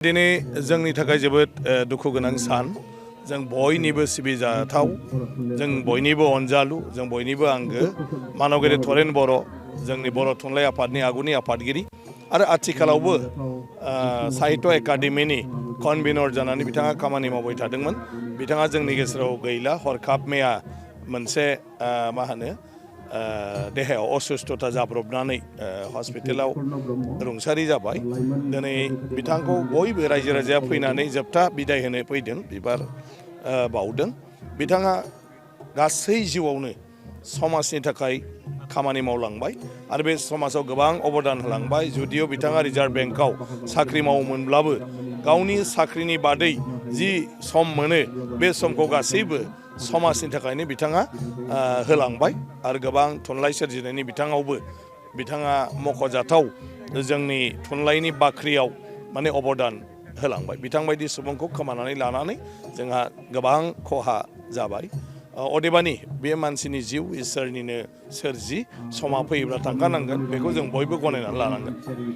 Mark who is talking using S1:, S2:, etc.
S1: दिनै जोंनि थाखाय जोबोद दुखु गोनां सान जों बयनिबो सिबिजाथाव जों बयनिबो अनजालु जों बयनिबो आंगो मानगेरि तरेन बर' जोंनि बर' थुनलाइ आफादनि आगुनि आफादगिरि आरो आथिखालावबो साहित्य एकाडेमिनि कनभेनर जानानै बिथाङा खामानि मावबाय थादोंमोन। बिथाङा जोंनि गेजेराव गैला, हरखाब मैया मोनसे मा होनो देहायाव असुस्थता जाब्रबनानै हस्पिटालाव रुंसारि जाबाय। दिनै बिथांखौ बयबो रायजो राजाया फैनानै जोबथा बिदाय होनो फैदों, बिबार बावदों। बिथाङा गासै जिउआवनो समाजनि थाखाय खामानि मावलांबाय आरो बे समाजाव गोबां अबदान होलांबाय। जुदिअ बिथाङा रिजार्भ बेंकआव साख्रि मावोमोनब्लाबो गावनि साख्रिनि बादै जि सम मोनो बे समखौ गासैबो समाजनि थाखायनो बिथाङा होलांबाय आरो गोबां थुनलाइ सोरजिनायनि बिथाङावबो बिथाङा मख'जाथाव जोंनि थुनलाइनि बाख्रियाव माने अबदान होलांबाय। बिथांबायदि सुबुंखौ खोमानानै लानानै जोंहा गोबां खहा जाबाय। अदेबानि बे मानसिनि जिउ इसोरनिनो सोरजि, समा फैयोब्ला थांखानांगोन, बेखौ जों बयबो गनायनानै लानांगोन।